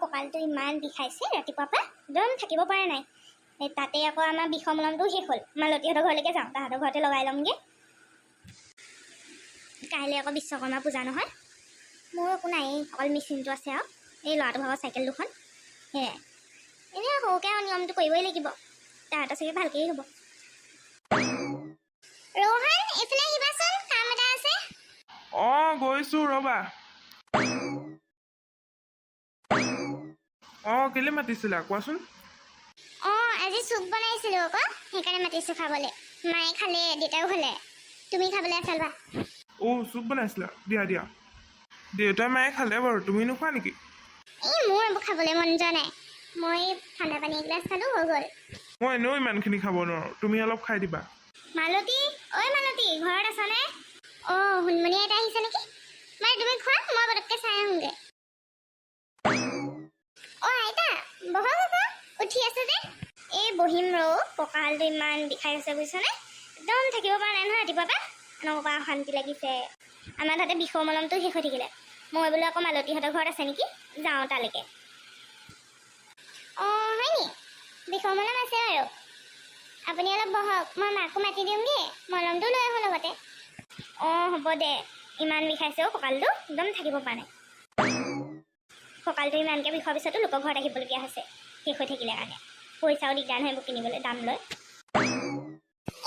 কঁকালটো ইমান বিষাইছে, ৰাতিপুৱাৰ পৰা একদম থাকিব পৰা নাই। এই তাতে আকৌ আমাৰ বিষৰ মলমটোও শেষ হ'ল। মালতীহঁতৰ ঘৰলৈকে যাওঁ, তাহাঁতৰ ঘৰতে লগাই ল'মগৈ। কাইলৈ আকৌ বিশ্বকৰ্মা পূজা নহয়। মোৰ একো নায়েই, অকল মেচিনটো আছে আৰু এই ল'ৰাটো ভাগৰ চাইকেল দুখন, সেয়াই। এনেই সৰুকৈ আৰু নিয়মটো কৰিবই লাগিব। তাহাঁতৰ চাগে ভালকেই হ'ব। ৰোহান, এইফালে আহিবাচোন, কাম এটা আছে। অঁ, গৈছোঁ ৰ'বা। অঁ, কেলৈ মাতিছিলা কোৱাচোন? অঁ, আজি চুপ বনাইছিলোঁ আকৌ, সেইকাৰণে মাতিছোঁ খাবলৈ। মায়ে খালে, দেউতাও খালে, তুমি খাবলৈ আছা, লোৱা। অ' চুপ বনাইছিলা? দিয়া দিয়া। দেউতাই মায়ে খালে বাৰু, তুমি নোখোৱা নেকি? এই মোৰ এইবোৰ খাবলৈ মন যোৱা নাই। মই ঠাণ্ডা পানী এগিলাচ খালোঁ, হৈ গ'ল। মই এনেও ইমানখিনি খাব নোৱাৰোঁ, তুমি অলপ খাই দিবা। মালতী, ঐ মালতী, ঘৰত আছানে? অঁ, সোণমণি আইতা আহিছে নেকি? মানে তুমি খোৱা, মই পটককৈ চাই আহোঁগৈ। অঁ আইতা, বহক আকৌ। উঠি আছে যে? এই বহিম ৰৌ, কঁকালটো ইমান বিষাই আছে, বুজিছানে? একদম থাকিব পৰা নাই নহয় ৰাতিপুৱাৰ পৰা, এনেকুৱা অশান্তি লাগিছে। আমাৰ তাতে বিষৰ মলমটো শেষ হৈ থাকিলে। মই বোলো আকৌ মালতীহঁতৰ ঘৰত আছে নেকি, যাওঁ তালৈকে। অঁ হয় নি? বিষৰ মলম আছে বাৰু। আপুনি অলপ বহক, মই মাকো মাতি দিওঁগৈ, মলমটো লৈ আহোঁ লগতে। অঁ হ'ব দে। ইমান বিষাইছে অ' কঁকালটো, একদম থাকিব পৰা নাই। কঁকালটো ইমানকৈ বিষোৱাৰ পিছতো লোকৰ ঘৰত আহিবলগীয়া হৈছে শেষ হৈ থাকিলে কাৰণে। পইচাও দিগদাৰ নহয় এইবোৰ কিনিবলৈ, দাম লয়।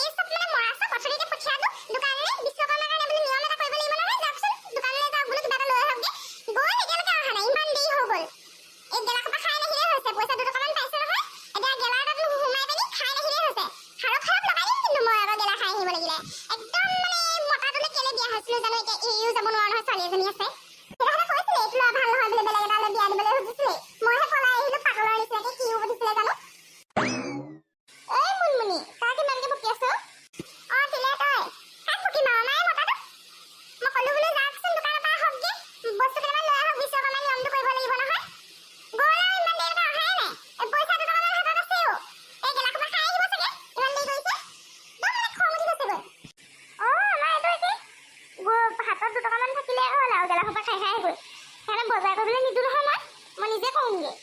এই চব মানে মৰা চব। অথনিতে পঠিয়ালো দোকানলৈ, বিশ্বকৰ্মাৰ কাৰণে বোলো নিয়ম এটা কৰিব লাগিব নহয়, যাওকচোন দোকানলৈ যাওক বোলো, কিবা এটা লৈ আহকগৈ। গ'ল, এতিয়ালৈকে অহা নাই, ইমান দেৰি হৈ গ'ল। এই গেলা সোপা খাই নাহিলেই হৈছে। পইচা 2 টকামান পাইছে নহয়, এতিয়া গেলা এটাত সোমাই পিনি খাই নাহিলেই হৈছে। খাৰক খাৰক লগাই দিম কিন্তু মই আকৌ গেলা খাই আহিব লাগিলে। একদম মানে মতাটোলৈ কেলে বিয়া হৈছিলো জানো এতিয়া, এৰিও যাব নোৱাৰো নহয়, ছোৱালী এজনী আছে। সেইদিনাখনে কৈছিলে এইটো ল'ৰা ভাল নহয় বোলে, বেলেগ এটালৈ বিয়া দিবলৈ খুজিছিলে, মইহে পলাই আহিলো পাগলৰ নিচিনাকে। কিও সুধিছিলে জানো। এই মুনমুনি, কাক ইমানকে বকি আছ? অ তিলে, তই কাক বকিম আৰু, আমাৰ এই মতাটো। মই ক'লো বোলো যাওকচোন দোকানৰ পৰা আহকগে, বস্তু কেইটামান লৈ আহক, বিশ্বকৰ্মা নিয়মটো কৰিব লাগিব নহয়। গ'ল আৰু ইমান দেৰিলৈকে অহাই নাই। এই পইচা 2 টকামান হাতত আছেও, এই গেলা সোপা খাই আহিব চাগে, ইমান দেৰি কৰিছে। একদম মানে খং উঠি গৈছেগৈ। অ আমাৰ এইটো একেই। হাতত 2 টকামান থাকিলে হ'ল আৰু গেলা সোপা খাই খাই গ'ল। সেইকাৰণে বজাৰ কৰিবলৈ নিদিওঁ নহয় মই, মই নিজে কৰোঁগৈ।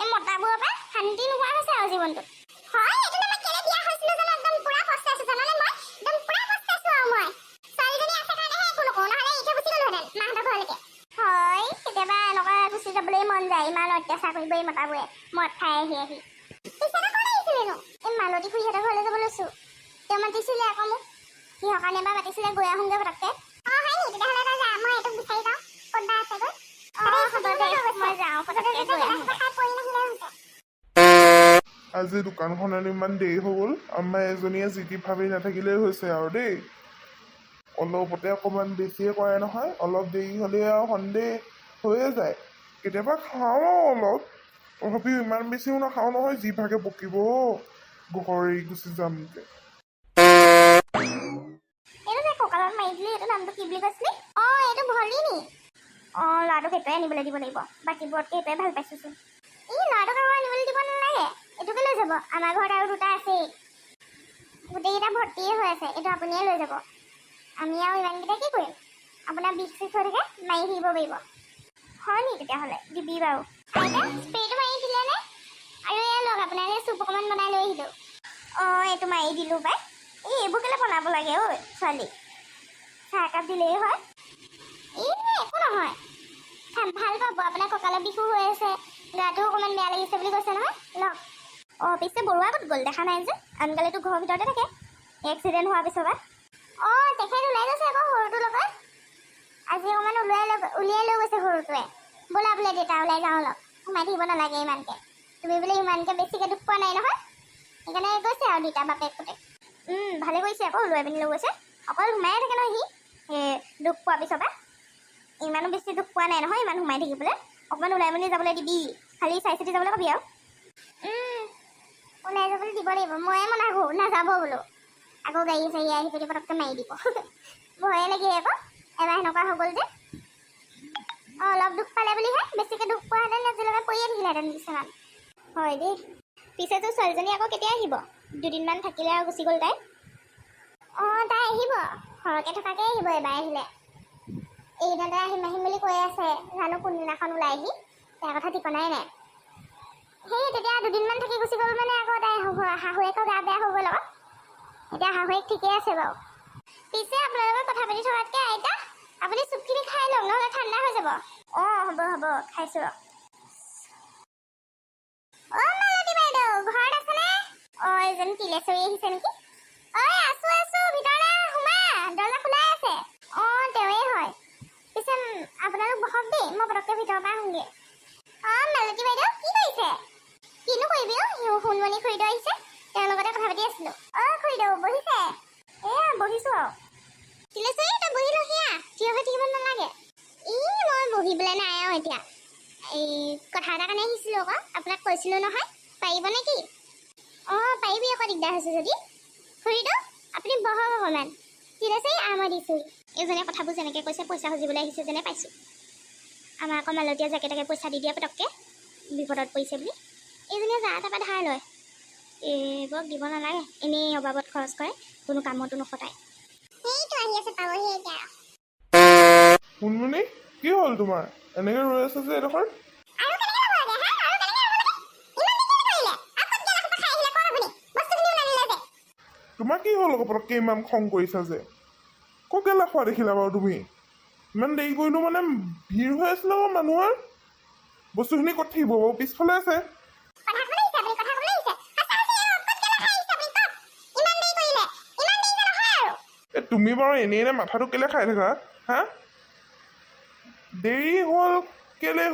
এই মতাবোৰৰ পৰা শান্তি নোহোৱা হৈছে আৰু জীৱনটোত। হয়, এইটো মই কেলে বিয়া হৈছিলো জানো, একদম পুৰা পস্তাইছো জানানে মই, একদম পুৰা পস্তাইছো আৰু মই। ছোৱালীজনী আছে কাৰণেহে একো নকওঁ, নহ'লে এতিয়া গুচি গ'লোহেঁতেন মাহঁতৰ ঘৰলৈকে। হয়, কেতিয়াবা এনেকুৱা গুচি যাবলৈ মন যায়, ইমান অত্যাচাৰ কৰিব এই মতাবোৰে মদ খাই আহি আহি। পিছে ক'ত আহিছিলেনো? এই মালতী খুৰীহঁতৰ ঘৰলৈ যাব লৈছো। তেওঁ মাতিছিলে আকৌ মোক, কিহৰ কাৰণে বা মাতিছিলে, গৈ আহোঁগৈ পটককৈ। অ হয় নি? তেতিয়াহ'লে তই যা, মই এইটোক বিচাৰি যাওঁ, ক'ত বা আছেগৈ। অ হ'ব দে, মই যাওঁ পটককৈ, গৈ আহোঁগৈ। আজি দোকানখনত ইমান দেৰি হৈ গ'ল। আমাৰ এজনীয়ে যি টি ভাবি নাথাকিলেই হৈছে আৰু দেই। অলপতে অকণমান বেছিয়ে কৰে নহয়, অলপ দেৰি হ'লেই আৰু সন্দেহ হৈয়ে যায়। কেতিয়াবা খাওঁ আৰু অলপ, তথাপিও ইমান বেছিও নাখাওঁ নহয়। যি ভাগে বকিব, ঘৰ এৰি গুচি যামগৈ। এইটো যে কঁকালত মাৰি দিলি, এইটো নামটো কি বুলি কৈছিলি? অঁ, এইটো ভলিনি। অঁ, ল'ৰাটোক সেইটোৱে আনিবলৈ দিব লাগিব, বাকীবোৰতকৈ সেইটোৱে ভাল পাইছোঁচোন। ই ল'ৰাটোক আৰু আনিবলৈ দিব নালাগে, এইটোকে লৈ যাব। আমাৰ ঘৰত আৰু দুটা আছেই, গোটেইকেইটা ভৰ্তিয়ে হৈ আছে। এইটো আপুনিয়ে লৈ যাব, আমি আৰু ইমানকেইটা কি কৰিম? আপোনাৰ বিষ চিষ হৈ থাকে, মাৰি থাকিব পাৰিব। হয় নি? তেতিয়াহ'লে দিবি বাৰু। আইতা, স্প্ৰেটো মাৰি দিলেনে? আৰু এয়া লওক, আপোনালৈ চুপ অকণমান বনাই লৈ আহিলোঁ। অঁ, এইটো মাৰি দিলোঁ পাই। এই এইবোৰ কেলৈ বনাব লাগে ঐ ছোৱালী? চাহ একাপ দিলেই হয়। এই একো নহয়, ভাল পাব। আপোনাৰ কঁকালৰ বিষো হৈ আছে, গাটোও অকণমান বেয়া লাগিছে বুলি কৈছে নহয়, লওক। অঁ, পিছে বৰুৱা ক'ত গ'ল? দেখা নাই যে। আনকালেতো ঘৰৰ ভিতৰতে থাকে এক্সিডেণ্ট হোৱাৰ পিছৰ পৰা। অঁ, তেখেত ওলাই গৈছে আকৌ সৰুটোৰ লগত। আজি অকণমান ওলাই লৈ উলিয়াই লৈ গৈছে সৰুটোৱে। ব'লা বোলে দেউতা, ওলাই যাওঁ অলপ, সোমাই থাকিব নালাগে ইমানকৈ। তুমি বোলে ইমানকৈ বেছিকৈ দুখ পোৱা নাই নহয়, সেইকাৰণে গৈছে আৰু দুইটা বাপেক পুতেক। ভালে কৰিছে আকৌ ওলোৱাই পিনি লৈ গৈছে। অকল সোমায়ে থাকে নহয় সি সেই দুখ পোৱাৰ পিছৰ পৰা। ইমানো বেছি দুখ পোৱা নাই নহয় ইমান সোমাই থাকিবলৈ। অকণমান ওলাই মেলি যাবলৈ দিবি, খালি চাই চিতি যাবলৈ কবি আৰু। ওলাই যাবলৈ দিব লাগিব, ময়ে মনা কৰোঁ নাযাব বোলো, আকৌ গাড়ী চাড়ী আহি যদি পটককৈ মাৰি দিব, ভয়ে লাগে আকৌ। এবাৰ সেনেকুৱা হৈ গ'ল যে। অঁ, অলপ দুখ পালে বুলিহে, বেছিকৈ দুখ পোৱাহেঁতেন আজিলৈকে পৰিয়ে থাকিলেহেঁতেন বিচনাত। হয় দেই। পিছে তোৰ ছোৱালীজনী আকৌ কেতিয়া আহিব? দুদিনমান থাকিলে আৰু গুচি গ'ল তাই। অঁ, তাই আহিব, সৰহকৈ থকাকৈ আহিব। এবাৰ আহিলে এইকেইদিনতে আহিম আহিম বুলি কৈ আছে, জানো কোনদিনাখন ওলাই আহি। বেয়া কথা ঠিকনাই নাই। সেই তেতিয়া দুদিনমান থাকি গুচি গ'ল, মানে আকৌ তাই শাহুৱেকৰ গা বেয়া হৈ গ'ল আকৌ। এতিয়া শাহুৱেক ঠিকে আছে বাৰু। পিছে আপোনাৰ লগত কথা পাতি থকাতকৈ আইতা, আপুনি চুপখিনি খাই লওক, নহ'লে ঠাণ্ডা হৈ যাব। অঁ, হ'ব হ'ব, খাইছোঁ। অ' মালতী বাইদেউ ঘৰত আছেনে? অ', এজন তিলেশ্বৰী আহিছে নেকি? ঐ, আছো আছো, ভিতৰলৈ সোমা, দৰ্জা খোলাই আছে। অঁ, তেওঁৱেই হয়। পিছে আপোনালোক বহক দেই, মই পটককৈ ভিতৰৰ পৰা আহোঁগৈ। অঁ, মালতী বাইদেউ, কি কৰিছে? কিনো কৰিবি অ', সোণমণি খুৰীদেউ আহিছে, তেওঁৰ লগতে কথা পাতি আছিলোঁ। অ' খুৰীদেউ, বহিছে? এয়া বহিছোঁ আৰু। তিলেশ্বৰী, তই বহি লহি আহ, থিয় হৈ থাকিব নালাগে। ই মই বহিবলৈ নাই আৰু এতিয়া। এই কথা এটা কাৰণে আহিছিলোঁ আকৌ, আপোনাক কৈছিলোঁ নহয়, পাৰিব নেকি? অঁ, পাৰিবি আকৌ, দিগদাৰ হৈছে যদি। খুৰীদেউ, আপুনি বহক অকণমান। তিলেশ্বৰী, আহ, মই দিছোঁ। এইজনে কথাবোৰ যেনেকৈ কৈছে, পইচা খুজিবলৈ আহিছে যেনে পাইছোঁ। আমাৰ আকৌ মালতীয়ে যাকে তাকে পইচা দি দিয়ে পটককৈ, বিপদত পৰিছে বুলি। এইজনীয়ে যা তাৰপৰা ধাৰ লয়, এইবোৰক দিব নালাগে, এনেই অবাবত খৰচ কৰে, কোনো কামতো নখটায়। সেইটো আহি আছে, পাবহি এতিয়া। সোণমণি, কি হ'ল তোমাৰ? এনেকৈ ৰৈ আছা যে এডোখৰ? আৰু কেনেকে ৰ'ব লাগে হা? আৰু কেনেকে ৰ'ব লাগে? ইমান দেৰি কৰিলে? আৰু ক'ত গেলা সোপা খাই আহিলে কওক আপুনি? বস্তুখিনিও নানিলে যে। তোমাৰ কি হ'ল আকৌ পটককৈ ইমান খং কৰিছা যে? ক'ত গেলা খোৱা দেখিলা বাৰু তুমি? ইমান দেৰি কৰিলোঁ মানে ভিৰ হৈ আছিলে আকৌ মানুহৰ। বস্তুখিনি ক'ত থাকিব বাৰু? পিছফালে আছে। কথা ক'বলৈ আহিছে আপুনি, কথা ক'বলৈ আহিছে। সঁচা সঁচি আৰু ক'ত গেলা খাই আহিছে আপুনি কওক? ইমান দেৰি কৰিলে? ইমান দেৰি যে নহয় আৰু। এই তুমি বাৰু এনেই এনেই মাথাটো কেলৈ খাই থাকা হা? দেৰি হ'ল কেলৈ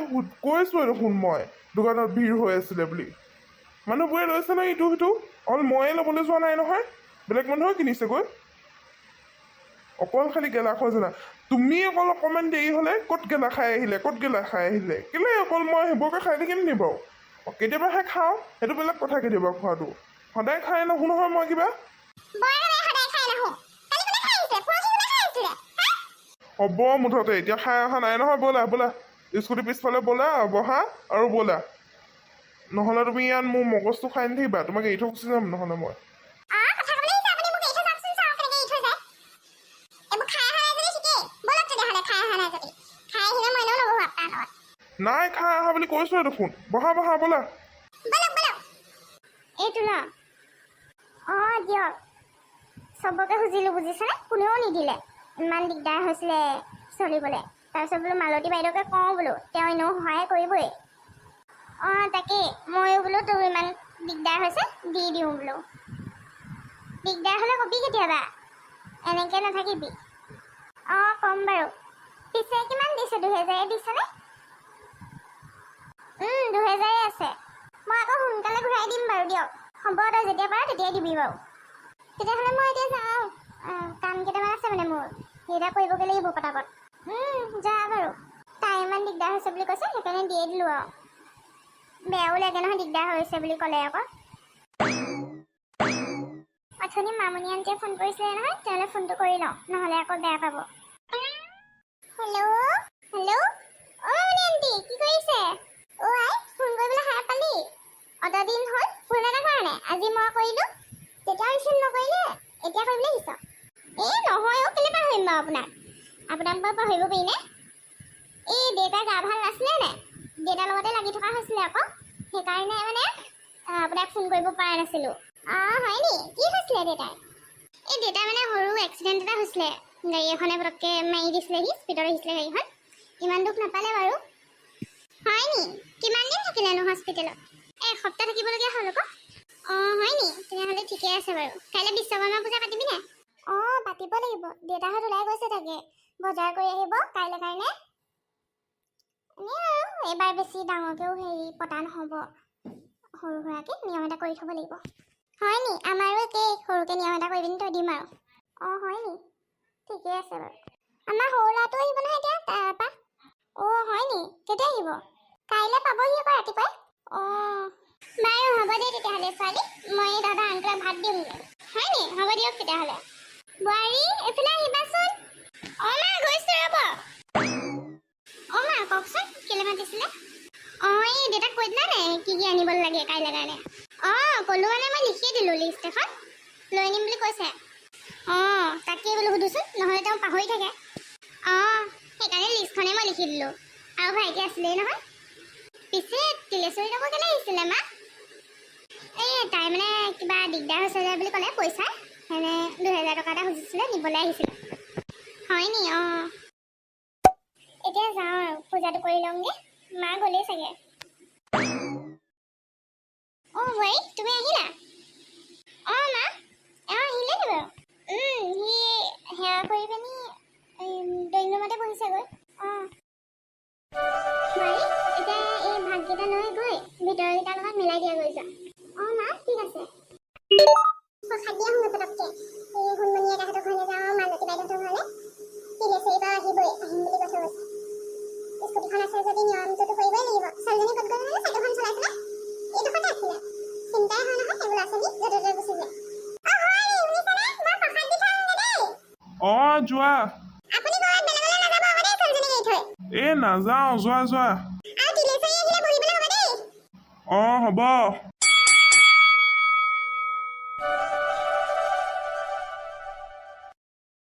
কৈছোৱে দেখোন মই, দোকানত ভিৰ হৈ আছিলে বুলি। মানুহবোৰে লৈছে নহয় ইটো সিটো, অকল ময়ে ল'বলৈ যোৱা নাই নহয়, বেলেগ মানুহেও কিনিছেগৈ। অকল খালি গেলা খোৱা জানা তুমি। অকল অকণমান দেৰি হ'লে ক'ত গেলা খাই আহিলে, ক'ত গেলা খাই আহিলে। কেলৈ অকল মই সেইবোৰকে খাই থাকিম নি বাৰু? কেতিয়াবাহে খাওঁ, সেইটো বেলেগ কথা। কেতিয়াবা খোৱাটো, সদায় খাই নাহোঁ নহয় মই কিবা। মই সদায় খাই নাহোঁ। কালি কোনে খাই আহিছিলে? পৰহি কোনে খাই আহিছিলে? হা? হ'ব, মুঠতে এতিয়া খাই অহা নাই নহয়। ব'লা ব'লা, স্কুটি পিছফালে ব'লা, বহা আৰু ব'লা। নহ'লে তুমি ইয়াত মোৰ মগজটো খাই নাথাকিবা, তোমাক এৰি থৈ গুচি যাম নহ'লে মই। আহ, কথা ক'বলৈ আহিছে আপুনি, মোক এৰি থৈ যাওকচোন, চাওঁ কেনেকে এৰি থৈ যায়। এইবোৰ খাই অহা নাই যদি ঠিকেই, ব'লক তেতিয়াহ'লে। খাই অহা নাই যদি, খাই আহিলে মই এনেও নবহোঁ আপোনাৰ লগত। নাই খাই অহা বুলি কৈছোৱে দেখোন। বহা বহা, ব'লা। ব'লক ব'লক। এইটো ন? অঁ, দিয়ক। চবকে খুজিলোঁ বুজিছেনে, কোনেও নিদিলে। ইমান দিগদাৰ হৈছিলে চলিবলৈ। তাৰপিছত বোলো মালতী বাইদেউকে কওঁ বোলো, তেওঁ এনেও সহায় কৰিবই। অঁ, তাকেই ময়ো বোলো তোৰ ইমান দিগদাৰ হৈছে, দি দিওঁ বোলো। দিগদাৰ হ'লে কবি কেতিয়াবা, এনেকৈ নাথাকিবি। অঁ, ক'ম বাৰু। পিছে কিমান দিছে? 2000ই দিছেনে? 2000ই আছে। মই আকৌ সোনকালে ঘূৰাই দিম বাৰু দিয়ক। হ'ব, তই যেতিয়া পাৰ তেতিয়াই দিবি বাৰু। তেতিয়াহ'লে মই এতিয়া যাওঁ, কাম কেইটামান আছে মানে মোৰ, সেইকেইটা কৰিবগৈ লাগিব পটাপট। যা বাৰু। তাই ইমান দিগদাৰ হৈছে বুলি কৈছে, সেইকাৰণে দিয়ে দিলোঁ আৰু। বেয়াও লাগে নহয় দিগদাৰ হৈছে বুলি ক'লে আকৌ। অথনি মামনি আণ্টিয়ে ফোন কৰিছিলে নহয়, তেওঁলৈ ফোনটো কৰি লওঁ, নহ'লে আকৌ বেয়া পাব। হেল্ল' হেল্ল', অ' মামনি আণ্টি, কি কৰিছে? অ' আই, ফোন কৰিবলৈ সাৰ পালি? অত দিন হ'ল ফোন এটা কৰা নাই, আজি মই কৰিলোঁ। তেতিয়া ৰিচিভ নকৰিলে, এতিয়া কৰিবলৈ আহিছ? এই নহয় অ', কেলৈ পাহৰিম বাৰু আপোনাক? আপোনাক বাৰু পাহৰিব পাৰিনে? এই দেউতাৰ গা ভাল নাছিলে নাই, দেউতাৰ লগতে লাগি থকা হৈছিলে আকৌ, সেইকাৰণে মানে আপোনাক ফোন কৰিব পৰা নাছিলোঁ। অঁ, হয় নি? কি হৈছিলে দেউতাৰ? এই দেউতাৰ মানে সৰু এক্সিডেণ্ট এটা হৈছিলে, গাড়ী এখনে পটককৈ মাৰি দিছিলেহি, স্পীডত আহিছিলে গাড়ীখন। ইমান দুখ নাপালে বাৰু। হয় নি? কিমান দিন থাকিলেনো হস্পিটেলত? এসপ্তাহ থাকিবলগীয়া হ'ল আকৌ। অঁ, হয় নি? তেনেহ'লে ঠিকে আছে বাৰু। কাইলৈ বিশ্বকৰ্মা পূজা পাতিবিনে? অঁ, পাতিব লাগিব। দেউতাহঁত ওলাই গৈছে, তাকে বজাৰ কৰি আহিব কাইলৈ কাৰণে। এনেই আৰু এইবাৰ বেছি ডাঙৰকৈও হেৰি পতা নহ'ব, সৰু সুৰাকৈ নিয়ম এটা কৰি থ'ব লাগিব। হয় নি? আমাৰো একেই, সৰুকৈ নিয়ম এটা কৰি পিনি থৈ দিম আৰু। অঁ, হয় নি? ঠিকে আছে বাৰু। আমাৰ সৰু ল'ৰাটো আহিব নহয় এতিয়া তাৰপৰা। অঁ, হয় নি? কেতিয়া আহিব? কাইলৈ পাবহি আকৌ ৰাতিপুৱাই। অঁ, বাৰু হ'ব দে তেতিয়াহ'লে ছোৱালী, মই দাদা আংকলক ভাত দিমগৈ। হয় নি? হ'ব দিয়ক তেতিয়াহ'লে। বোৱাৰী, এইফালে আহিবাচোন। অঁ মা, গৈছোঁ ৰ'ব। অঁ মা, কওকচোন, কেলৈ মাতিছিলে? অঁ, এই দেউতাক কৈ দিলা নাই কি কি আনিব লাগে কাইলৈ কাৰণে? অঁ, ক'লোঁ, মানে মই লিখিয়ে দিলোঁ লিষ্ট এখন, লৈ আনিম বুলি কৈছে। অঁ, তাকেই বোলো সুধোচোন, নহ'লে তেওঁ পাহৰি থাকে। অঁ, সেইকাৰণে লিষ্টখনেই মই লিখি দিলোঁ আৰু ভাইটি আছিলেই নহয়। তিলেশ্বৰীত আকৌ কেলৈ আহিছিলে মা? এই তাই মানে কিবা দিগদাৰ হৈছে যে বুলি ক'লে, পইচা মানে 2000 টকা এটা খুজিছিলে, নিবলৈ আহিছিলে। হয় নি? অঁ, এতিয়া যাওঁ আৰু, পূজাটো কৰি লওঁগৈ। মা গ'লেই চাগে। অঁ বোৱাৰী, তুমি আহিলা? অঁ মা, এওঁ আহিলে নি বাৰু? সি সেৱা কৰি পিনি ড্ৰয়িং ৰুমতে বহিছেগৈ। অঁ বোৱাৰী, এতিয়া এই ভাতকেইটা লৈ গৈ ভিতৰকেইটাৰ লগত মিলাই দিয়াগৈ যোৱা। অঁ মা, ঠিক আছে। প্ৰসাদ দি আহোঁগৈ পটককৈ। এই সোণমণি আইতাহঁতৰ ঘৰলৈ যাওঁ, মালতী বাইদেউহঁতৰ ঘৰলৈ। তিলেশ্বৰী বাৰু আহিবই, আহিম বুলি কৈ থৈ গৈছে। স্কুটিখন আছে যদি নিয়মটোতো কৰিবই লাগিব। ছোৱালীজনী ক'ত গ'ল জানো, চাইকেলখন চলাই চলাই? এইডোখৰতে আছিলে। চিন্তাই হয় নহয় এইবোৰ ল'ৰা ছোৱালী, য'তে ত'তে গুচি যায়। অ হয়, শুনিছেনে? মই প্ৰসাদ দি থৈ আহোঁগৈ দেই। অঁ, যোৱা। আপুনি ক'ৰবাত বেলেগলৈ নাযাব আকৌ দেই ছোৱালীজনীক এৰি থৈ। এই নাযাওঁ, যোৱা যোৱা। আৰু তিলেশ্বৰী আহিলে বহিবলৈ হ'ব দেই। অঁ, হ'ব।